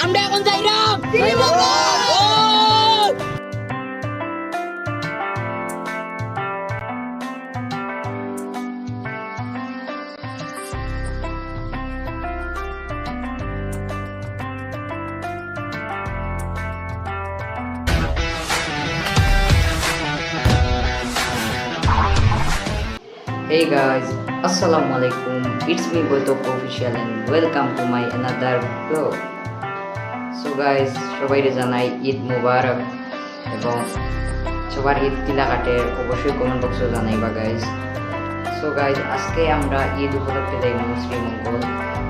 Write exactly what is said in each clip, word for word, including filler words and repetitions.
আমরা এখন যাইরাম। Hey guys, আসসালামু আলাইকুম। It's me Boitok Official and welcome to my another vlog. So guys, সবাইরে জানাই ঈদ মোবারক এবং সবার ঈদ কিলা কাটের অবশ্যই comment box-ও জানাইবা guys. So guys, আজকে আমরা ঈদ উপলক্ষে যাইমু শ্রীমঙ্গল।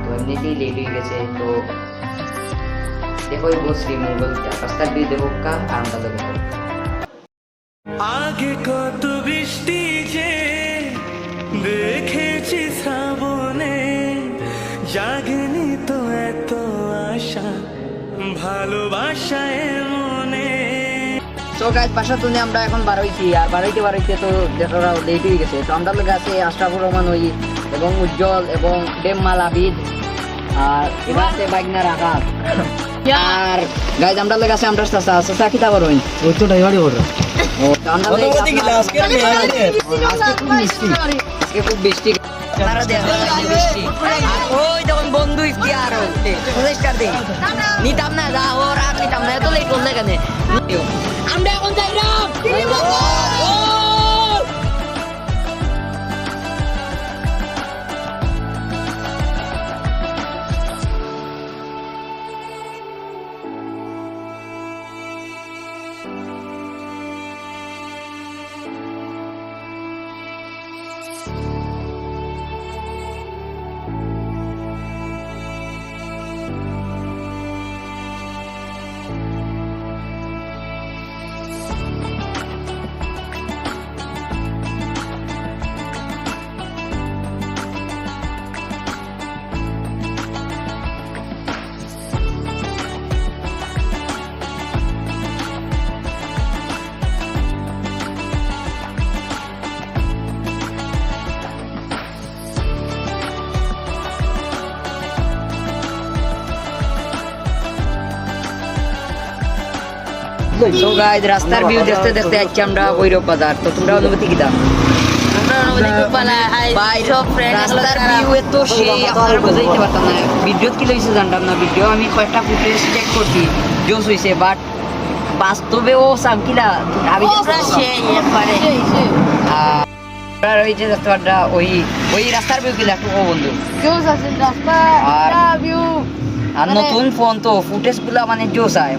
তো এমনিতেই late অই গেছে, তো দেখো এই শ্রীমঙ্গল রাস্তার view দেখো কা আর আমরা দেখো। আগে কত বৃষ্টি যে দেখেছি শ্রাবণে, জাগেনি তো এত আশা ভালোবাসায় মনে। So guys, বাসা তুনে আমরা এখন বারইছি, আর বারইতে বারইতে তো দেখরা late অই গেছে। তো আমরার লগে আছে আশরাফুর রহমান ওই এবং উজ্জ্বল এবং ডেম মাল আবিদ, আর এবার আছে বাইক না রাখা। আর guys, আমরার লগে আছে আমরার চাচা। চাচা, কিতা করইন? ওই তো ড্রাইভারি কররা। ও, তো আমরার লগে আজকে খুব মিষ্টি। আজকে খুব মিষ্টি। আপনারা দেখেন, আজকে মিষ্টি। আর ওই দেখুন বন্ধু ইফতিয়ার, ওই, পঁচিশ টাকা দেই। নিতাম না, যা ওর আর নিতাম না, এত late করলে কেন? আমরা এখন যাইরাম। So guys, রাস্তার view দেখতে দেখতে আইছি আমরা ভৈরব বাজার। তো তোমরা অনুভূতি কিতা? আমরা অনুভূতি খুব ভালা। ভাই, সব friend রাস্তার view এত সেই, আপনারা বুঝাইতে পারতাম না। Video-ত কিলা অইছে জানতাম না, video আমি কয়েকটা footage check করছি, জোস অইছে, but বাস্তবে ও সামকিলা আমি ও দেখছি। সেই একবারে। সেই, সেই। আহ, আর ওই যে রাস্তাটা, ওই, ওই রাস্তার view কিলা একটু ও বন্ধু? জোস আছে রাস্তা, আর একটা view। আর মানে নতুন phone তো, footage গুলা মানে জোস আয়।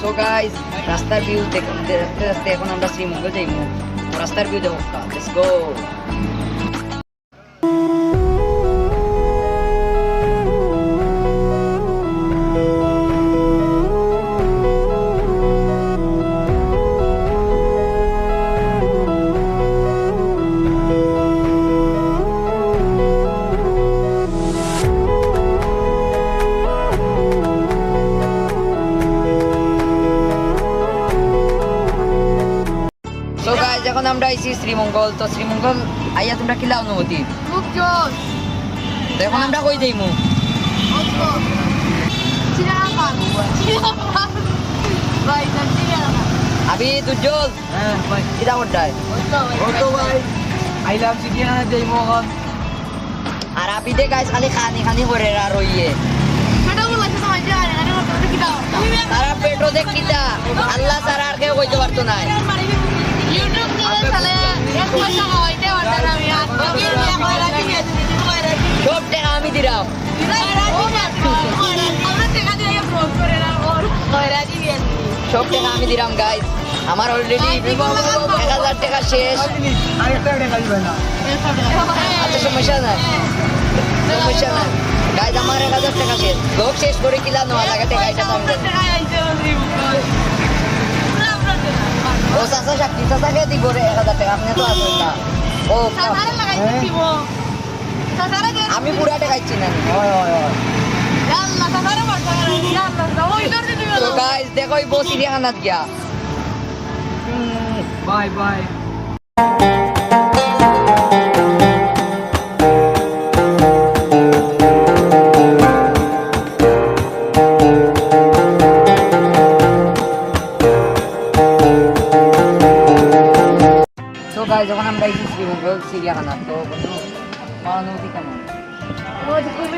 So guys, রাস্তার view দেখ-, দেখতে দেখতে এখন আমরা শ্রীমঙ্গল যাইমু। তো রাস্তার view দেখো, let's go। So guys, এখন আমরা আইছি শ্রীমঙ্গল। তো শ্রীমঙ্গল আইয়া তোমরা কিলা অনুভূতি? খুব জোস। তো এখন আমরা কই যাইমু? অত। চিড়িয়াখানা। চিড়িয়াখানা। ভাই, চিড়িয়াখানা। আবি, উজ্জ্বল। হ্যাঁ, ভাই। কিতা করতায়? অত ভাই। অত ভাই। আইলাম চিড়িয়াখানা যাইমু এখন। আর আবিদে guys খালি খানি খানি করের আর ওইয়ে। পেটো ফুলাইছে তো মাঝে আরে আরে করতে করতে কিতা অবস্থা? তারা পেটো দেখ কিতা, আল্লাহ ছাড়া আর কেউ কইতে পারতো না। YouTube channel চালে এক পয়সা কামাইতে পারতাম না আমি, আর বাকি বিয়া করে রাখি, বিয়া দিবি, তুই করে রাখি। সব টাকা আমি দিলাম। আমরা টাকা দিয়ে আগে vlog করে না, ওর করে রাখি বিয়া দিবি। সব টাকা আমি দিলাম guys। আমার already এক হাজার টাকা শেষ। আচ্ছা, সমস্যা নাই, সমস্যা নাই। Guys, আমার এক হাজার টাকা শেষ। Vlog শেষ করে কিলা নেওয়া লাগে টাকা, এটা তো আমি জানি। ও চাচা সাক্ষী, চাচাকে দিব রে এক হাজার টাকা, আপনি তো আছেন না। ও, আমি পুরা টাকা ইচ্ছি না। তো guys, দেখো এই বউ চিড়িয়াখানাত গিয়া। Bye bye.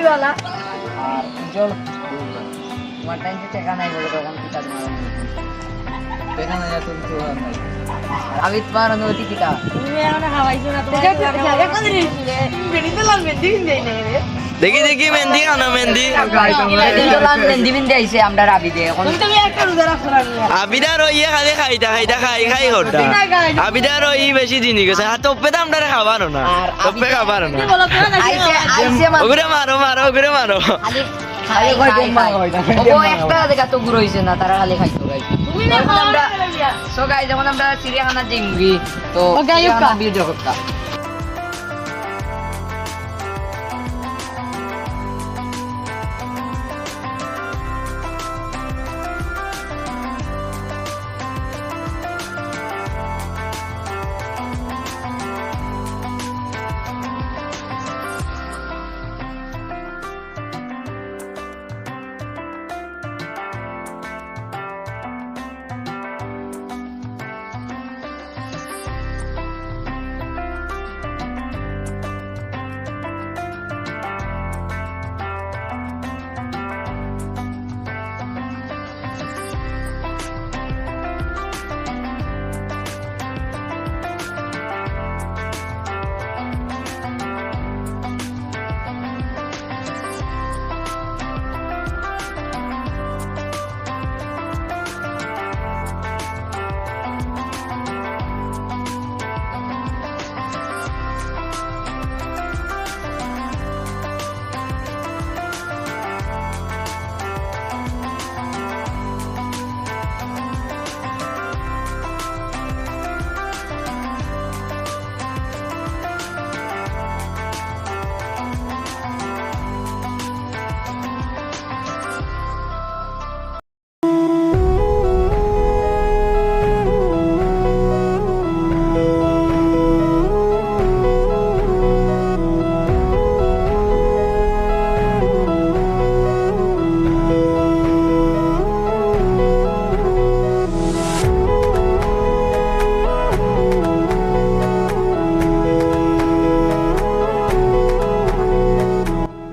আর উজ্জ্বল, তোমার টাইমে টেকা নাই বলে তখন কিতা তোমার অনুভূতি? টেকা নাই, এখন তো আর নাই। আমি তোমার অনুভূতি কিতা? তুমি এখন খাওয়াইছো না, তোমার দেখি, দেখি, মেহেন্দি খানো, মেহেন্দি। মেহেন্দি তো লাল মেহেন্দি পিন্দি আইছে আমরা রাবিদে। এখন তুমি তো একটা রোজা রাখছো না। আবিদার ওই খালি খাইতা খাইতা খাই খাই হতা। আবিদার ওই বেশি দিনই গেছে। আর তপ্পে তো আমরা খাবার না। আর তপ্পে খাবার না। আইছে, আইছে মাত্র। ওগুরে মারো, মারো, ওগুরে মারো। খালি খাই, খাই, খাই। ওগো, একটা জাগা তো গুরু অইছে না, তারা খালি খাইতো, খাইতো। So guys, এখন আমরা চিড়িয়াখানা যাইমুগি। তো চিড়িয়াখানা ভিডিও করতা।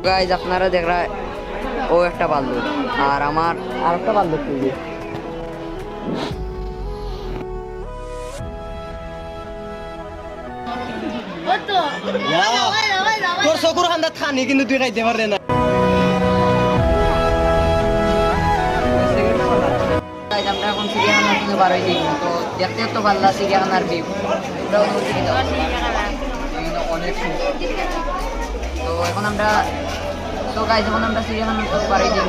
Guys, আপনারা দেখরা, ও একটা ভাল্লুক, আর আমার আরেকটা ভাল্লুক তুলবে। তোর চকুর কান্দাত পানি কিন্তু তুই খাইতে পারলে না। Guys, আমরা এখন চিড়িয়াখানা থেকে বার হয়ে যাই, তো দেখতে তো পারলা চিড়িয়াখানার view। আমরা অনুভূতি কি দাও? অনেক সুন্দর। তো এখন আমরা, তো guys, এখন আমরা চিড়িয়াখানা থেকে বার হয়ে যাই।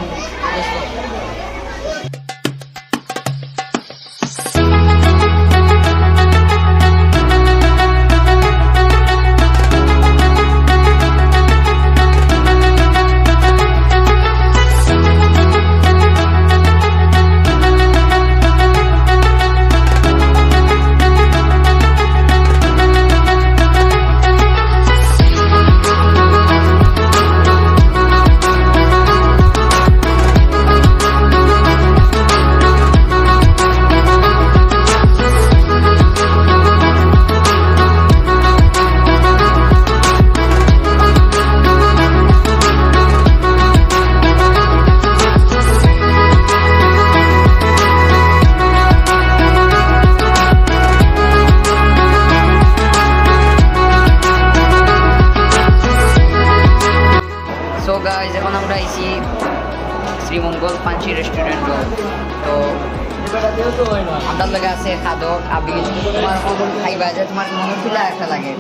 So guys, এখন আমরা আইছি শ্রীমঙ্গল পাঞ্চি restaurant। তো আমরার লগে আছে খাদক, আবির। তোমার খাইবা যে তোমার মনো কিলা একটা লাগে?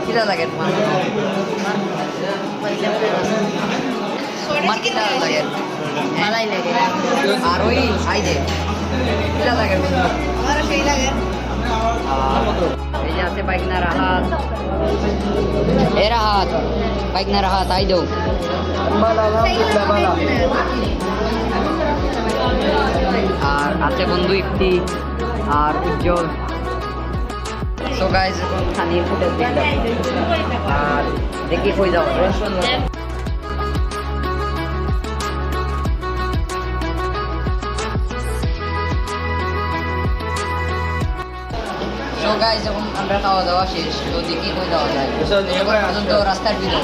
কিলা লাগে তোমার মনো? তোমার কিলা লাগে? ভালাই লাগে। আর ওই আই যে কিলা লাগে? আমারও সেই লাগে। এই যে আছে পাইকনা রাহাত। এ রাহাত, পাইকনা রাহাত, আই দেও। আর আছে বন্ধু ইফতি আর উজ্জ্বল। So guys, এখন খানির footage দেখলাম। আর দেখি কই যাওয়া যায়। So guys, এখন আমরা খাওয়া দাওয়া শেষ, তো দেখি কই যাওয়া যায়। এখন পর্যন্ত রাস্তার ভিতর।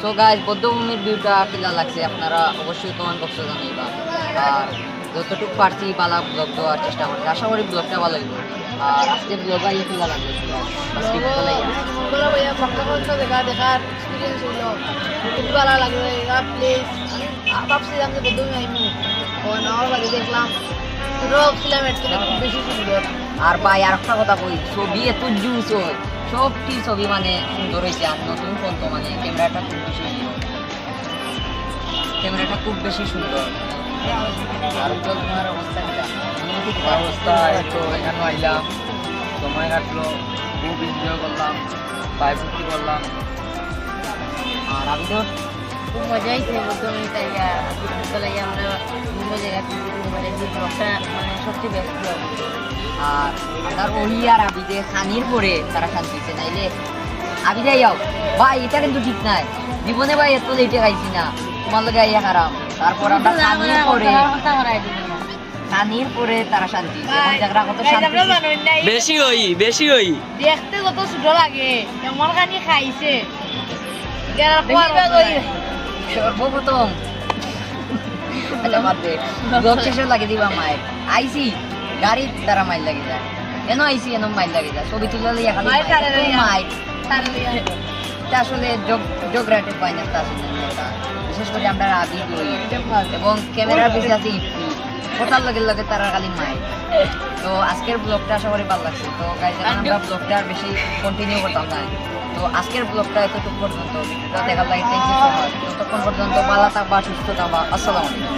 তো গাইস, বৌদ্ধভূমির ভিউটা কিলা লাগছে আপনারা অবশ্যই কমেন্ট বক্সে জানাইবা। আর যতটুকু পারছি ভালা ব্লগ দেওয়ার চেষ্টা করছি, আশা করি ব্লগটা ভালা অইবো। আর আজকে ব্লগ আইয়া কিলা লাগছে? আজকে ব্লগ আইয়া। বড় ভাইয়া, পাক্কা পাক্কা জাগা দেখার এক্সপিরিয়েন্স অইলো, খুব ভালা লাগলো। এরা প্লেস আমি ভাবছিলাম যে বৌদ্ধভূমি আইমু, তখন আমার বাড়ি দেখলাম, ছোট ভাবছিলাম এর থেকে খুব বেশি সুন্দর। আর ভাই, আর একটা কথা কই, ছবি এত জুস হয়, সবটি ছবি মানে সুন্দর হয়েছে। আর নতুন ফোন তো মানে ক্যামেরাটা খুব বেশি সুন্দর, ক্যামেরাটা খুব বেশি সুন্দর। আর তো তোমার অবস্থা কিতা? আমার অবস্থা এই তো এখানে আইলাম, সময় কাটলো, খুব এনজয় করলাম, ভাই ফুর্তি করলাম। আর আমি তো খুব মজা হয়েছে বলতে আমি তাই, আহ, চলে আমরা বিভিন্ন জায়গায় ঘুরতে ঘুরতে মানে যে ব্লগটা মানে সবচেয়ে বেস্ট ব্লগ। আর আপনার ওই আর আবিদে খানির পরে তারা শান্তি হয়েছে, নাইলে আবিদে যাও ভাই, এটা কিন্তু ঠিক নাই। জীবনে ভাই এত লেটে খাইছি না, তোমার লগে আইয়া খারাপ। তারপর আমরা খানির পরে, খানির পরে তারা শান্তি হয়েছে। এখন দেখরা কত শান্তি হয়েছে। বেশি হই, বেশি হই। দেখতে যত ছোট লাগে, এমন খানি খাইছে। এটার আর কোয়ার মতো নাই। সর্বপ্রথম আচ্ছা, বাদ দে। ব্লগ শেষে লাগে দিবা মাইর। আইছি, গাড়ির দ্বারা মাইর লাগে যায়। এনো আইছি, এনো মাইর লাগে যায়। ছবি তুললে ইয়া খালি মাইর মাইর, খালি মাইর। মাইর। খালি মাইর। এটা আসলে জগ-, জগরাটে পাই না, তা আসলে এটা। বিশেষ করে আমরা রাবি দই এবং ক্যামেরার পিছে আছে ইপি। কথার লগে লগে তারা খালি মাইর। তো আজকের ব্লগটা আশা করি ভালো লাগছে। তো গাইস, এখন আমরা ব্লগটা আর বেশি কন্টিনিউ করতাম না। তো আজকের ব্লগটা এতটুকু পর্যন্ত। ভিডিওটা দেখার লাগি থ্যাংক ইউ সো মাচ। ততক্ষণ পর্যন্ত ভালো থাকবা, সুস্থ থাকবা। আসসালামু আলাইকুম।